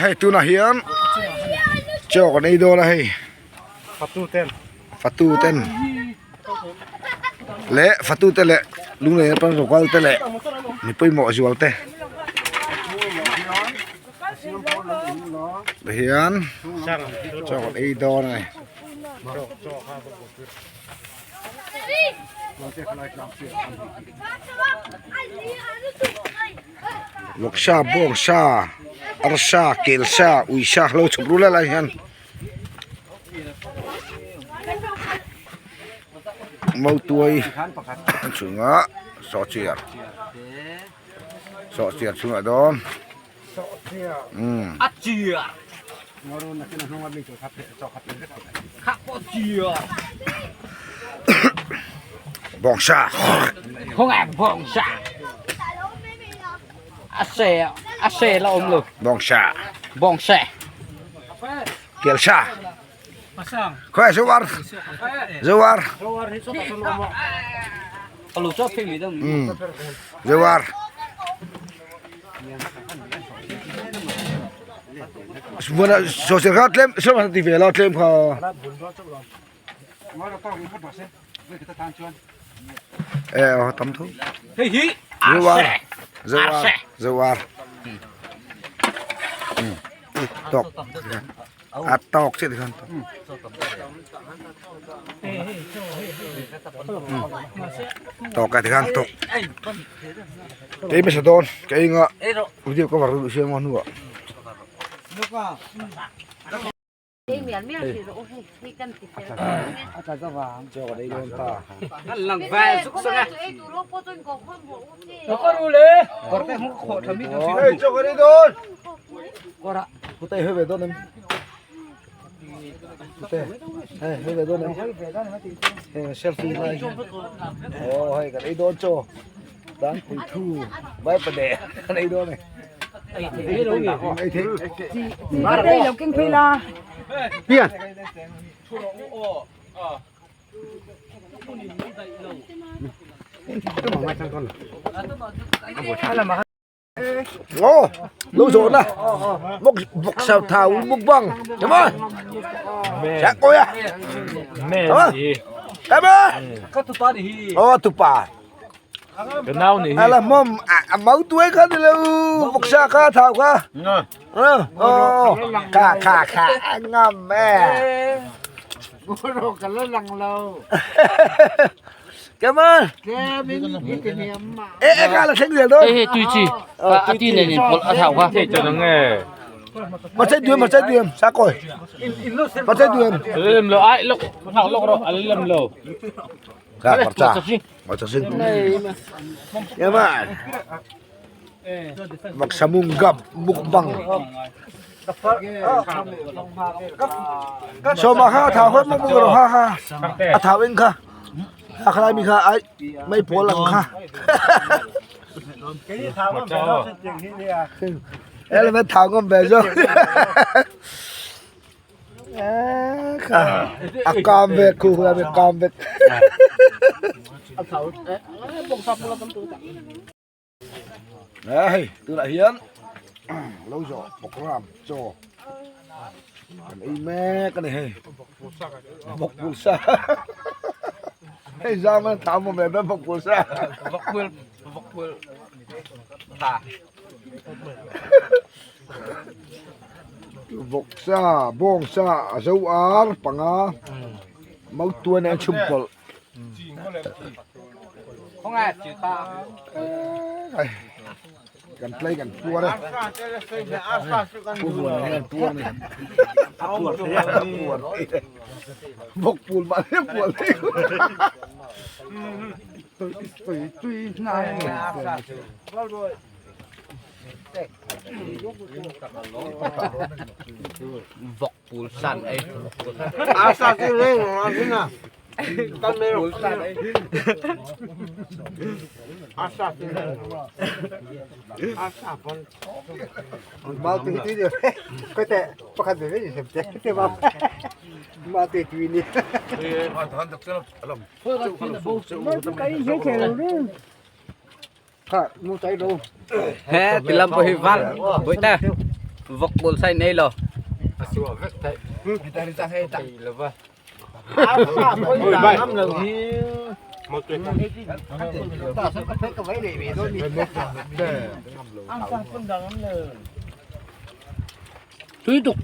Hei tunah hian chaw kan ei dawn a hei fatu ten leh fatu te leh lunglei atang rawn kal te leh mi pawimawh zual te tihian chaw kan ei dawn a ni. Vawksa bawngsa arsa kelsa uisa lo chhuk ru lai lai hian mautuai a chhungah sawhchiar sawhchiar chhungah dawn umm bawngsa bawngsa kelsa khawi zoar zoar umm zoar saw kha tlem saw ti ve lo tlem kha e aw tam thu zoar zoar zoar tawk a tawk chiah tikhan tawk a tikhan tawk kei hmasa dawn kei inga video cover duh siam a hnuah Hei hơi về đón em Hey, hơi về đón em Hey, selfie lai Oh, hey, kan ei dawn chaw Dang pui thu vai pa de kan ei dawn này Ei thei Đây là kinh phi la. Pian Ô, lâu rồi nè. Bốc bốc sao thảo bốc băng. Cảm ơn. Dạ coi à. Cảm ơn. Cảm ơn. Ô, tupa. Ala mom à máu tuế kha đi lâu bốc sa kha thảo kha. Ờ, ô, kha kha kha ngâm mẹ. Cảm ơn. Ê, ê, kha là xanh rìa thôi. Hei hei tui chi a ti nen in pawlh a thau kha. Mà chơi đuôi, mà chơi đuôi, sao coi. Mà chơi đuôi. Lem lo ai lok thau lok ro a lem lo. Kha, mà cha. Mà cha sinh. Cảm ơn. Vak samung gap mukbang. Sawma kha a thau kha mukbang rawh ha ha. A thau eng kha. A khalai mi kha ai mei pawl ang kha. Element thau ngam ve zawk. A kam vek khu khulai mi kam vek. Hei tunah hian lo zawh program chaw kan ei mek a ni hei bawk pulsa hei zam a tham awm em em bawk pulsa vawksa bawngsa a zo ar panga mautuan an chhum pawlh. Kan play kan puar a pu buan hian an puar a ni puar bawk pul mah hle puar thei Vawk pul san ei. He tilam pawh hi val bawih te. Vawk pawl sai nei lo. Tui tuk.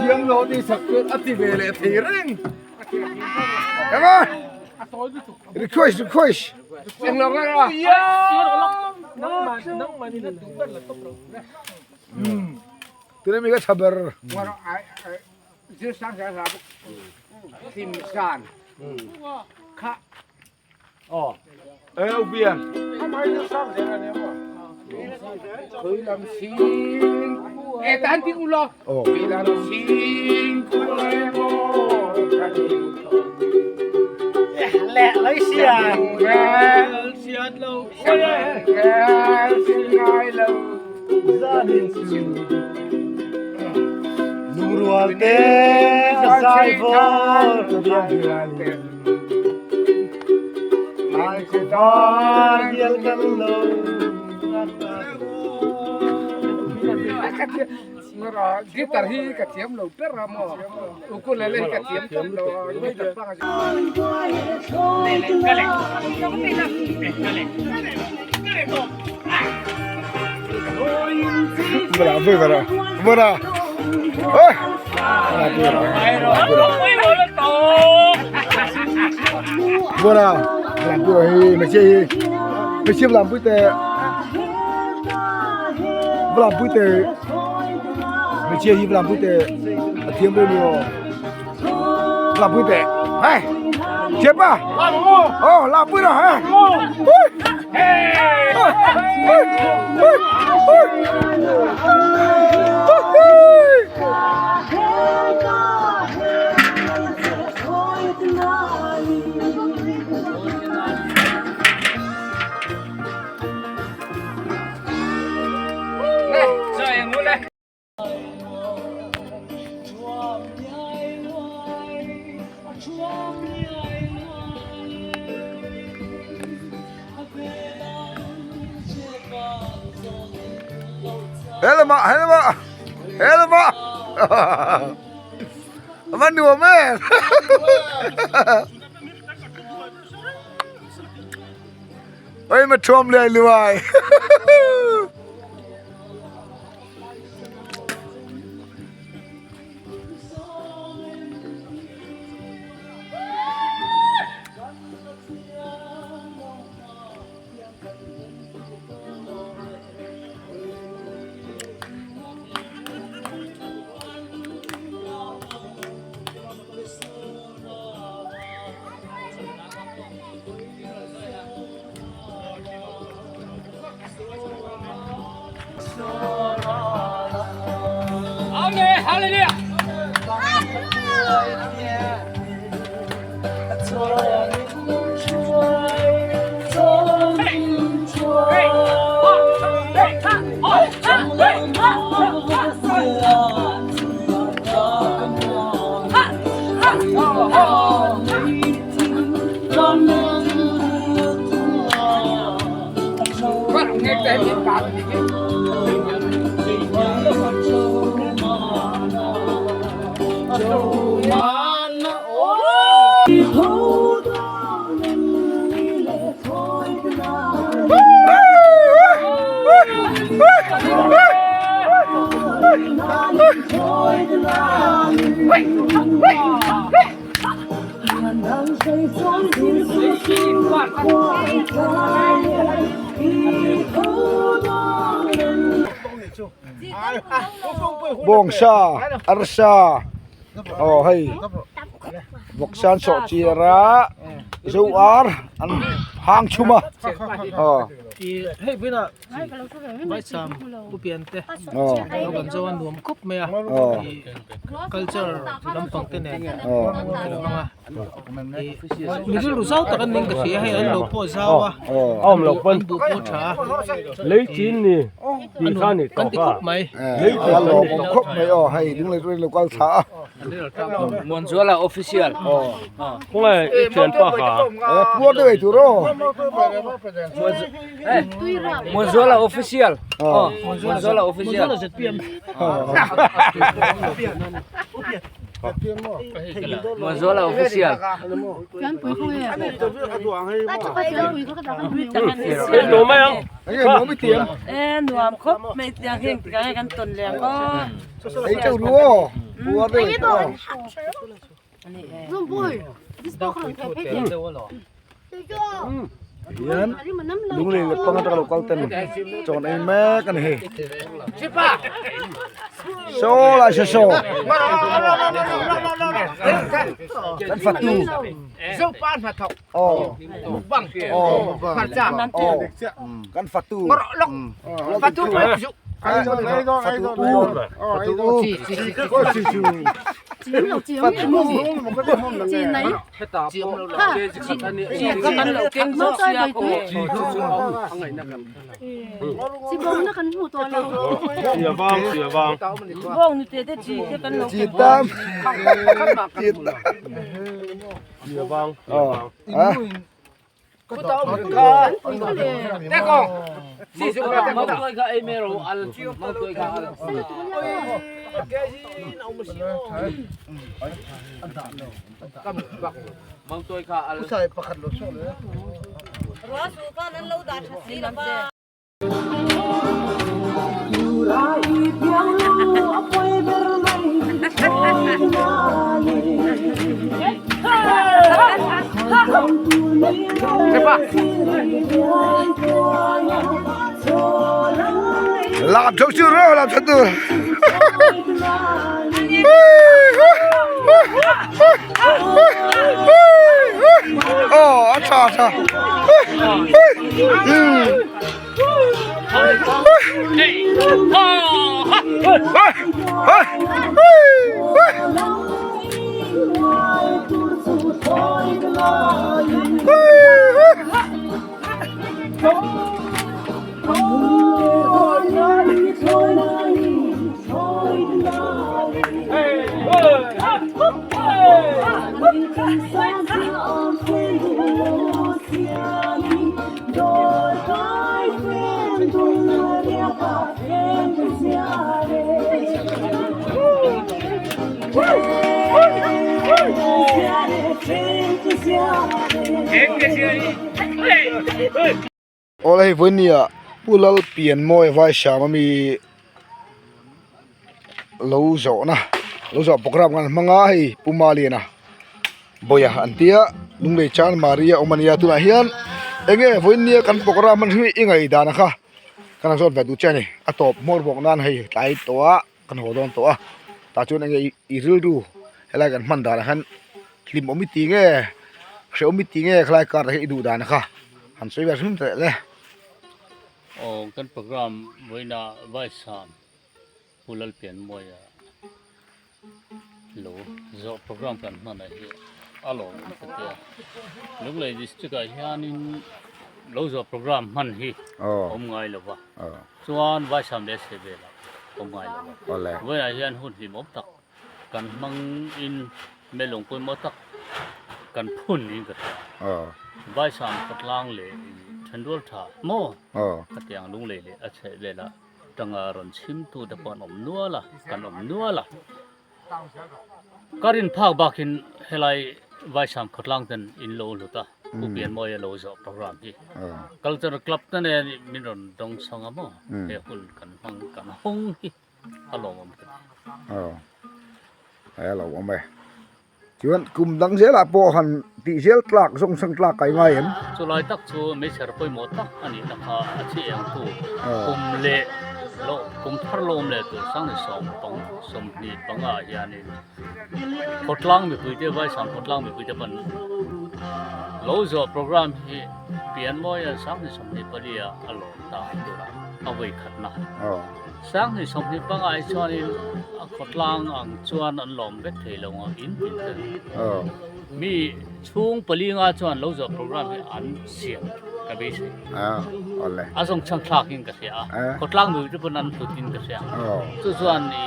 Thiam lo ti sak chuan a ti ve leh thei reng. Come on. Request request. Tuna mi ka tha ber. Lungrual te zai vawr Lai khuvar bial kan lo Guitar hi ka thiam lo ber a maw ukulele hi ka thiam tawp lo a guitar hmang Bora, bora, bora. Ôi. Bora, làm bữa hi mà chơi mà chơi làm bữa tè làm bữa tè mà chơi hi làm bữa tè thiêm bữa nhiều làm bữa tè hay chết ba oh làm bữa rồi hả Hello hello hello a nuam em oi ma thuam le luai Bawngsa arsa aw hei vawksa an sawh chir a zo ar an hang chhum a aw. Hei vawiinah Vaisam Pu Piante lo kan zo a nuam khawp mai a culture lampang te nen kan hmang a mi rilru zau tak an ning ka hria hei an lo pawh zau a an duh pawh tha a a nuam kan ti khawp mai. A lawmawm khawp mai aw hei ding leh lo kal thla a. Muanzuala official. Puar deuh ei tur aw. Muanzuala official. Muanzuala official. Muanzuala official. Nuam khawp mai tiang heng tikah hian kan tawn leh ang aw. Ei teuh ru aw puar deuh ei tur aw. Hian lunglei leh pang atanga lo kal ten chawn ei mek a ni hei. Saw lai saw saw kan fatu aw aw kan fatu fatu u fatu u Chi tam chi tam Làm cho chưa rồi, làm cho tôi. Ồ, chà chà. Aw hei vawinia Pu Lalpianmawi Vaisam ami lo zawhna lo zawh program kan hmang a hei Pu Maliana Bawia an tia Lunglei Chan Maria awm a nia tunah hian enge vawinia kan program an hi i ngaih dan a kha kan han zawt ve duh che a ni a tawp hmawr bawk nan hei tlai tawh a kan haw dawn tawh a tah chuan enge i rilru helai kan hman danah hian hlim awm i ti nge hrehawm i ti nge khalai kar te hi i duh dan kha han sawi ve hrim teh le. Aw kan program vawiinah Vaisam Pu Lalpianmawia lo zawh program kan hman ah hi a lawmawm ka tia. Lunglei district ah hianin lo zawh program hman hi awm ngai lo va, chuan Vaisam leh Sehbel ah awm ngai lo va. Vawiinah hian hun hlimawm tak kan hmang in melung pawimawh tak kan phun in ka hria. Vaisam khawtlang leh thenrual tha maw khatiang lunglei leh a chheh velah tanga rawn chhimtu te pawh an awm nual a, kan awm nual a. Ka rin phak bakin helai Vaisam khawtlang ten in lo hlut a, Pu Pianmawia lo zawh program hi. Culture Club te nen min rawn dawng chhawng a maw, he hun kan hmang kan hawng hi a lawmawm ka ti. Aw, a lawmawm e. Chuan kum dang zelah pawh han tih zel tlak zawng sang tlak kai ngai em? Chulai tak chu meichher pawimawh tak a nihna kha a chi eng tu kum leh loh kum thar lawm leh tur sangni sawm pang 20 panga ah hianin khawtlang mipuite Vaisam khawtlang mipuite pawn. Lo zawh program hi Pianmawia 2024 ah a lawm ta a tura a vawi khatna. 2025 ah chuanin a khawtlang ang chuan an lawm vek thei lo ang in tin te. Mi chhung palinga chuan lo zawh program hi an siam ka beisei. A zawng chhan thlakin ka hria a, khawtlang nui te pawn an hlutin ka hria. Chu chuan i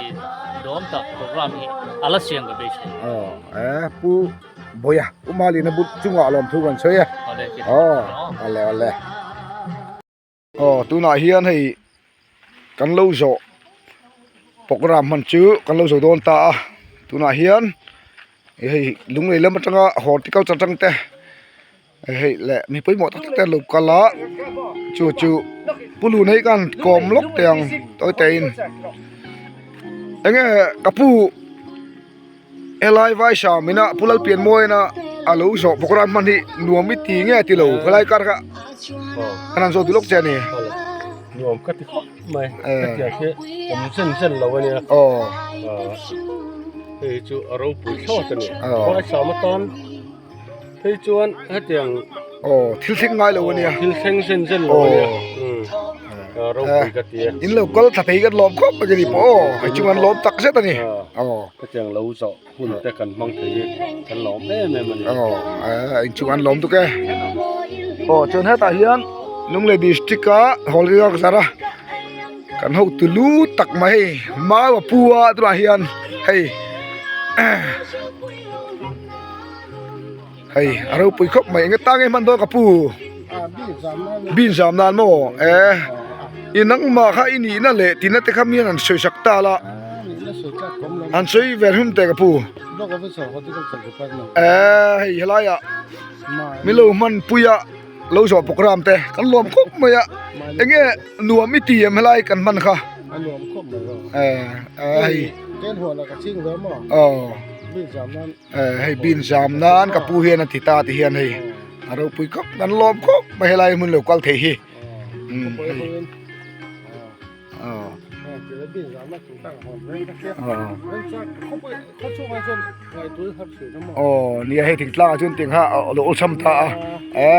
dawm tak program hi a la siam ka beisei. Pu Bawia, Pu Malina but chungah lawmthu kan sawi e. Awle awle. Aw tunah hian hei kan lo zawh program hman chu kan lo zo dawn ta a tunah hian hei lunglei lam atanga horticulture atang te hei leh mi pawimawh tak tak te an lo kal a chu chu pu lun hei khan kawm lawk teh ang tawi te in eng nge ka pu. Helai Vaisa mina Pu Lalpianmawina a lo zawh bawk ram hman hi nuam i ti nge ti lo helai kar kha kan han zawh duh lawk che a ni. Nuam ka ti khawp mai hetiang hi awm zen zen lo a nia. Aw. Hei chu a ropui thlawt a ni. Vaisa atan phei chuan hetiang Aw thil thleng ngai lo a nia. Thil thleng zen zen lo a nia. Ropui ka ti e. In lo kal thla thei kan lawm khawp mai ka ni pawh aw hei chung an lawm tak zet a ni. Aw. Hetiang lo zawh hun te kan hmang thei hi kan lawm em em a ni. Aw in chung an lawm tuk e. Aw chuan hetah hian Lunglei district a Hawlriak zara kan hotu lu tak mai hei Mau a pu a tunah hian hei Hei a ropui khawp mai eng atan nge hman dawn ka pu bin zam nan maw e i nangmah kha i nihna leh tina te kha mian an sawi sak ta la an sawi ve hlum teh ka pu e hei helaiah min lo hman pui a lo zawh program te kan lawm khawp mai a eng nge nuam i ti em helai kan hman kha e hei aw. Hei bin zam nan ka pu hian a ti ta ti hian hei a ropui khawp kan lawm khawp mai helai hmun lo kal thei hi aw nia hei thingtlang ah chuan tiang kha a lo awlsam ta a e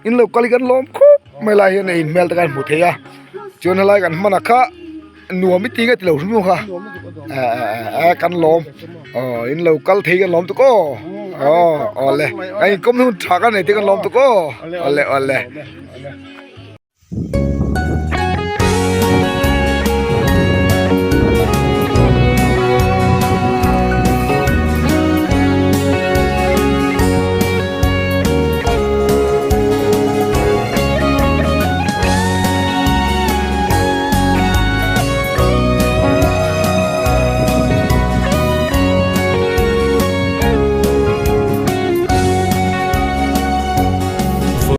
in lo kal hi kan lawm khawp mai lai hian hei hmel te khan hmu thei a chuan helai kan hman ah kha. Nuam i ti nge ti lo hrim kha eh kan lawm aw in lo kal thei kan lawm tuk aw aw awle a in kawm hun tha kan nei te kan lawm tuk aw awle awle.